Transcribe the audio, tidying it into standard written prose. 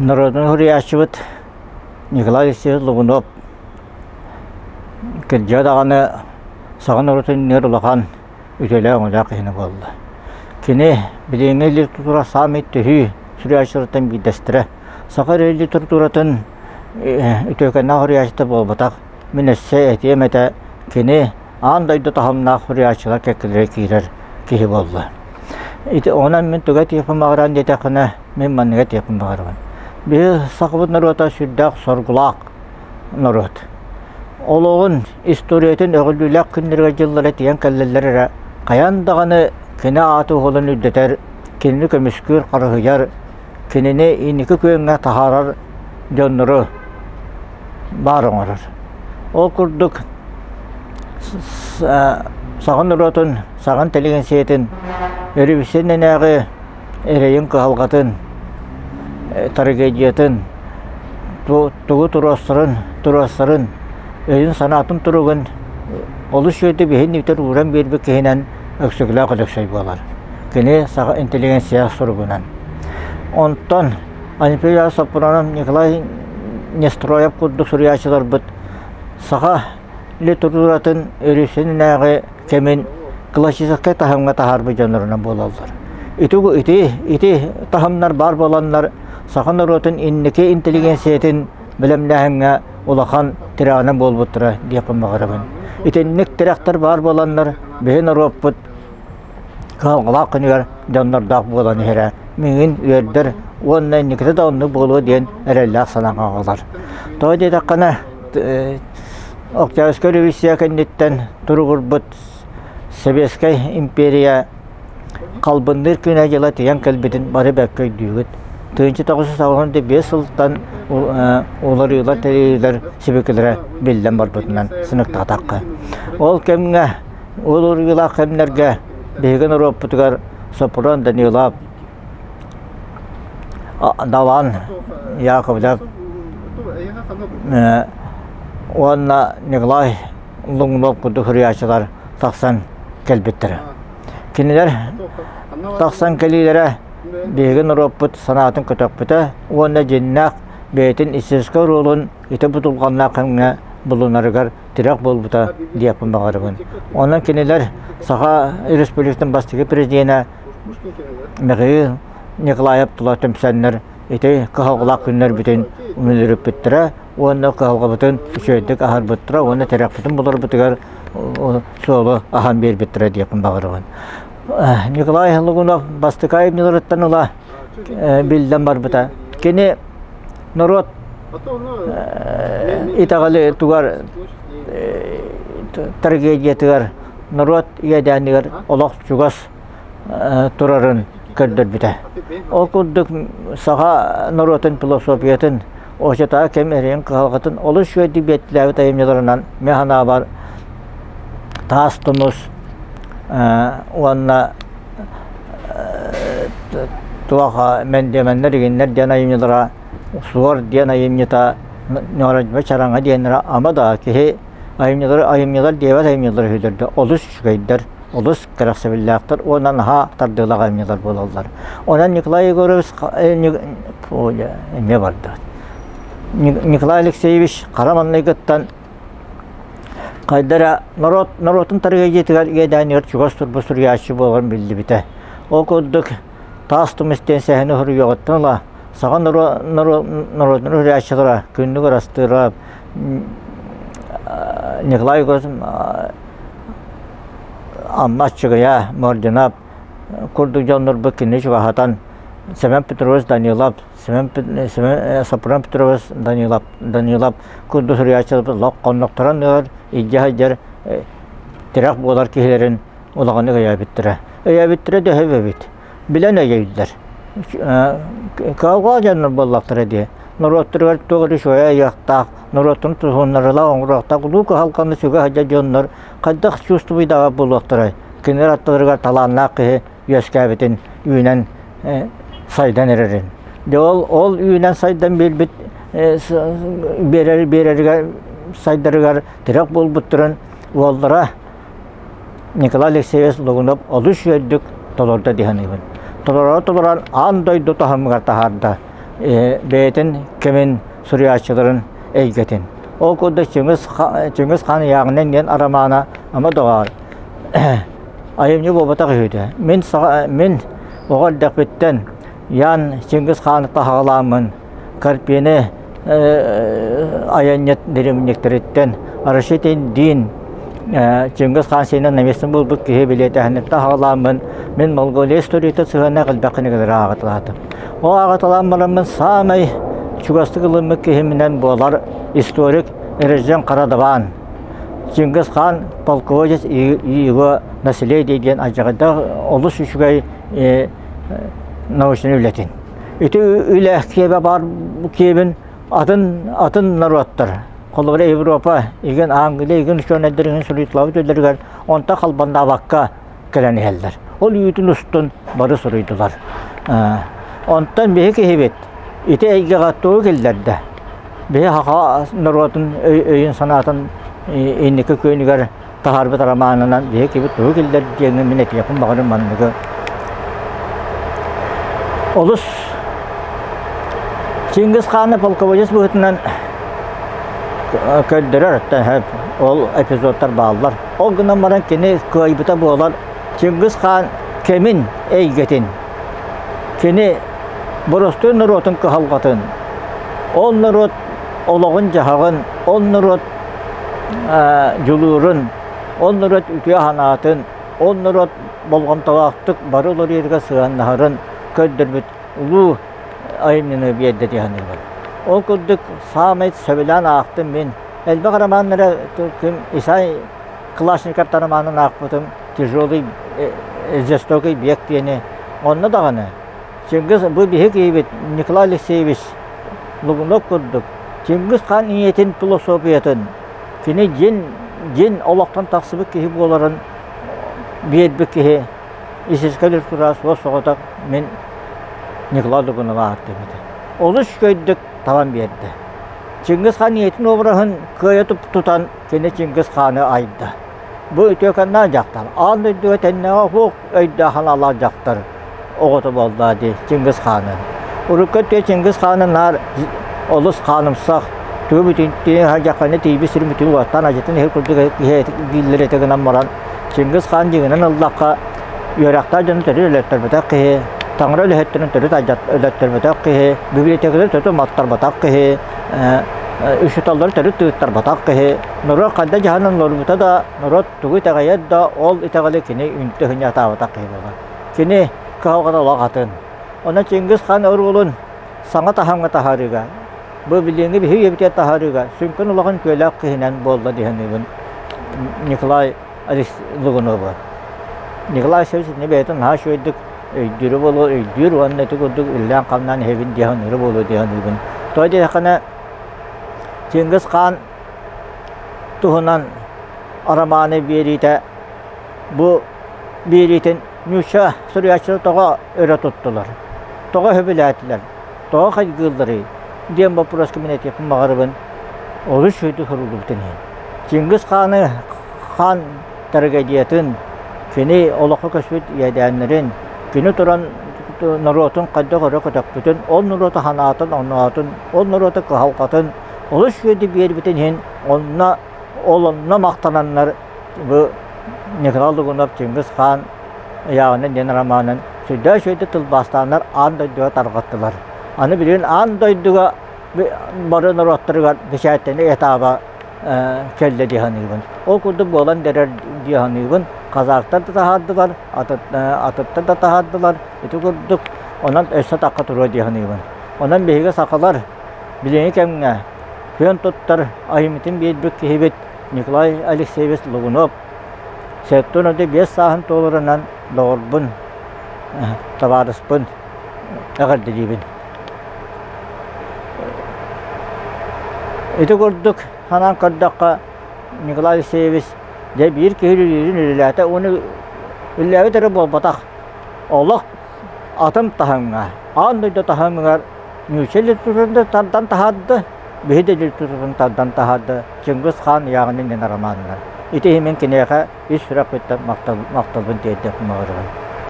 Норуодунай суруйааччыбыт Николай Алексеевич Лугунов кырдьыга даҕаны саха норуотун иннигэр улахан үтүөлээх-өҥөлөөх киһини буолла. Кини билиҥҥи литература саамай төһүү суруйааччыларыттан биирдэстэрэ. Саха литературатын үтүөкэннээх суруйааччыта буолбатах. Мин өссө этиэм этэ, кини аан дойду таһымнаах суруйааччылар кэккэлэрэ киирэр киһи буолла. Ити онон мин туга этиэхпин баҕаран диэтэххинэ, мин манныга этиэхпин баҕарабын. Биһи сахабыт норуота сүрдээх соргулаах норуот. Олоҕун историятын өҕүллүүлээх күннэригэр дьыллара тиийэн кэллэллэр эрэ, хайаан даҕаны кини ааты уһулан үрдэтэр, кинини көмүскүүр, харыһыйар, кинини инники күөҥҥэ таһаарар дьоннору баар оҥорор. Ол курдук саха норуотун саҥа интеллигенциятын өрүбүсэ иннинээҕи эрэйин кыһалҕатын, трагедиятын, тугу туруорсарын, туруорсарын, өйүн-санаатын туругун олус үчүгэйдик биһин ууран биэрбит киһинэн Өксөкүлээх Өлөксөй буолар. Кини саха интеллигенция суругунан. Онтон Анатолий Соппуронов, Николай Нестроев курдук суруйааччыларбыт саха литературатын өрүсүнээҕи кэмин классическай таһымҥа таһаарбыт дьоннорунан буолаллар. Ити, ити, ити таһымнар баар буоланнар саха норуотун инники интеллигенциятын бэлэмнээһиҥҥэ улахан тирэҕинэн буолбуттара диэхпин баҕарабын. Итинник тирэхтэр баар буоланнар биһи норуоппут кыһалҕалаах күнүгэр дьоннордоох буолан иһэрэ миигин үөрдэр уонна инникитэ да оннук буолуо диэн эрэллээх санааҕа аҕалар. Тоҕо диэтэххинэ, Октябрьскай революция кэнниттэн туругурбут Сэбиэскэй империя халбынныыр күнэ-дьыла тиийэн кэлбитин бары бэркэ өйдүүгүт. 1985 сылтан уларыылар тэрийиилэр сибикилэрэ биллэн барбытынан сыныктаатахха. Ол кэмҥэ Ол уруйулаах кэмнэргэ биһиги норуоппутугар Сопрун Данилов, Далан Яковлев уонна Николай Луҥнов курдук суруйааччылар тахсан кэлбиттэрэ. Кинилэр тахсан кэлиилэрэ биһиги норуоппут санаатын көтөхпүтэ уонна дьиннээх бэйэтин историческай оруолун ити бутулҕаннаах кэмҥэ булунарыгар тирэх буолбута диэхпин баҕарабын. Онон кинилэр Саха Республикатын бастакы президенэ Михаил Николаев тула түмсэннэр ити кыһалҕалаах күннэрбитин мүлүрүппүттэрэ уонна кыһалҕабытын үчүгэйдик аһарбыттара уонна тирэхпитин буларбытыгар суолу аһан биэрбиттэрэ диэхпин баҕарабын. Николай Лугунов бастакы айымньыларыттан ыла биллэн барбыта. Кини норуот итэҕэли тугар трагедиятыгар норуот иэдээнигэр олох чугас турарын көрдөрбүтэ. Ол курдук саха норуотун философиятын очотаа кэм эрэйин кыһалҕатын олус үчүгэйдик биэртилээбит айымньыларынан мин санаабар Таас Тумус уонна туох мэндиэмэннэр игиннэр диэн айымньылара Суор диэн айымньыта Ньоҕородьума Чараҥа диэннэрэ ама да киһи айымньылары айымньылар диэбэт айымньылар үһүлэрдэ олус үчүгэйдэр, олус кэрэхсэбиллээхтэр уонна наһаа тардыылаах айымньылар буолаллар. Онон Николай Егорович эмиэ барда. Николай Алексеевич хара маҥнайгыттан хайда эрэ норуот норуотун трагедиятыгар иэдээнигэр чугас турбут суруйааччы буоларын биллибитэ. Ол курдук Таас Тумус диэн сэһэни суруйуоҕуттан ыла саха норуотун суруйааччылара Күннүк Ырастыырап, Николай Егорович Амма Аччыгыйа, Мординов курдук дьоннорбут кинини чугаһатан Семен Петрович Данилов, Семен, Семен Сопрун Петрович Данилов, Данилов курдук суруйааччыларбыт олох хоннохторон ыар, илдьэ сылдьар тирэх буолар киһилэрин улаханнык өйөөбүттэрэ. Өйөөбүттэрэ төһө эбит? Билэн өйөйдүлэр. Кыһалҕа дьоннор буоллахтара дии. Норуоттарыгар туох эрэ үчүгэй айыахтаах, норуоттарын туһуннарыла оҥоруохтаах улуу кыһалҕаны сүгэ сылдьар дьоннор хайдах чувствуйдаҕа буолуохтарай? Кинилэр аттыларыгар талааннаах киһи үөскээбитин үүнэн сайдан эрэрин. Дьэ ол, ол үүнэн сайдан биэрбит биэрэр биэрэригэр сайдарыгар тирэх буолбуттарын уоллара Николай Алексеевич Лугунов олус үөрдүк толордо дии саныыбын. Толоро толорон аан дойду таһымыгар таһаарда. бэйэтин кэмин суруйааччыларын эйгэтин. Ол курдук Чыҥыс Чыҥыс хаан ыйааҕынан диэн арамаана ама доҕоор айымньы буолбатах үһү Мин мин оҕо эрдэхпиттэн Ян Чингис хааны таһаҕалааммын Карпины айанньыт диримньиктэриттэн Рашид Дин Чингис хаан сиэнэ наместник буолбут киһи билиэтэһиниттэн аҕалааммын мин Монголия историята сыһыаннаах элбэх кинигэлэри ааҕыталаатым. Ол ааҕыталаан бараммын саамай чугастык ылыммыт киһиминэн буолар историк Эрежен Карадабан Чингис хаан полководец и его наследие диэн алдьархайдаах олус үчүгэй научнай үлэтин. Ити үлэ киэбэ баар киэбин атын атын норуоттар холобура Европа игин Англия игин учуонайдар суруйталаабыт үлэлэригэр онто халбаннаабакка кэлэн иһэллэр. Ол үүтүн устун бары суруйдулар. Онтон биһи киһибит ити эйгэҕэ тугу киллэрдэ? Биһи саха норуотун өйүн-санаатын инники күөнүгэр таһаарбыт романынан биһи киһибит тугу киллэрдэ диэҥҥэ мин этиэхпин баҕарым манныгы. Олус Чингис хааны полководец быһыытынан көрдөрөр ол эпизодтар бааллар. Ол гынан баран кини кыайбыта буолар Чингис хаан кэмин эйгэтин кини боростуой норуотун кыһалҕатын, ол норуот олоҕун-дьаһаҕын, ол норуот дьулуурун, ол норуот үтүө санаатын, ол норуот болҕомтолоохтук бары уларыйарга сыһыаннаһарын көрдөрбүт улуу айымньыны биэрдэ дии саныыбын. Ол курдук саамай сөбүлээн аахтым мин. Элбэх романнары күн Исай Калашников романын аахпытым «Тяжелый жестокий бег» диэни. Онно даҕаны Чингис бу биһи киһибит Николай Алексеевич Лугунов курдук Чингис хаан ийэтин философиятын кини дьин дьин олохтон тахсыбыт киһи буоларын биэрбит киһи исискэлир тура суос соҕотох мин Николай Лугунова ааттыыбыт. Олус үчүгэйдик талан биэрдэ. Чингис хаан ийэтин обраһын кыайа тутан кини Чингис хааны айда. Бу үтүөкэннээх дьахтар аан дойдуга тэннэҕэ суох өйдөөх санаалаах дьахтар оҕото буолла дии Чингис хааны. Урукку өттүгэр Чингис хааны наар олус хаанымсах, тугу бүтүн дьахханы тиийбит сирин бүтүн уоттаан ажытын иһэр курдук киһи дииллэр этэ гынан баран Чингис хаан дьиҥинэн ыллахха үөрэхтээх дьону төрүт өлөттөрбөтөх киһи, таҥара үлэһиттэрин төрүт өлөттөрбөтөх киһи, библиотекалары төрүт уматтарбатах киһи, учууталлары төрүт тыыттарбатах киһи, норуот хайда дьаһанан олорбута да, норуот тугу итэҕэйэр да, ол итэҕэли кини үнтү хынньатаабатах киһи буолар. Кини кыһалҕата олох атын. Онон Чингис хаан оруолун саҥа таһымҥа таһаарыыга, бу билиҥҥи биһи үйэбитигэр таһаарыыга сүҥкэн улахан күөлээх киһинэн буолла дии саныыбын Николай Лугунову. Николай Алексеевич итини бэйэтин наһаа үчүгэйдик өйдүүрэ буолуо, өйдүүр уонна ити курдук үлэлээн-хамнаан иһэбин дии саныыра буолуо дии саныыбын. Тоҕо диэтэххинэ, Чингис хаан туһунан романы биэриитэ бу биэриитин нуучча суруйааччылар тоҕо өрө туттулар, тоҕо сөбүлээтилэр, тоҕо хайгыылларый диэн боппуруоска мин этиэхпин баҕарабын олус үчүгэйдик суруллубутун иһин. Чингис хааны хаан трагедиятын, кини олоххо көспүт иэдээннэрин, кини туран норуотун хайдах өрө көтөхпүтүн, ол норуоту санаатын, оноотун, ол норуоту кыһалҕатын олус үчүгэйдик биэрбитин иһин онно ол онно махтананнар бу Николай Лугунов Чингис хаан ыйааҕынан диэн романын сүрдээх үчүгэйдик тылбаастааннар аан дойдуга тарҕаттылар. Аны билигин аан дойдуга бары норуоттарыгар бэчээттэнии этааба кэллэ дии саныыбын. Ол курдук буолан эрэр дии саныыбын. Казахтар да таһаардылар, атыттар да таһаардылар. Ити курдук онон өссө тахха туруо дии саныыбын. Онон биһиги сахалар билиҥҥи кэмҥэ күөн туттар айымньытын биэрбит киһибит Николай Алексеевич Лугунов 75 сааһын туоларынан доҕорбун, табаарыспын эҕэрдэлиибин. Ити курдук санаан көрдөххө, Николай Алексеевич дьэ биир киһи үлэлиирин үлэлээтэ уонна үлэлээбит эрэ буолбатах, олох атын таһымҥа, аан дойду таһымыгар нуучча литературатын тардан таһаарда, биһи да литературатын тардан таһаарда Чингис хаан ыйааҕын иннинэ романынан. Ити иһин мин киниэхэ ис сүрэхпиттэн махталбын тиэрдиэхпин баҕарабын.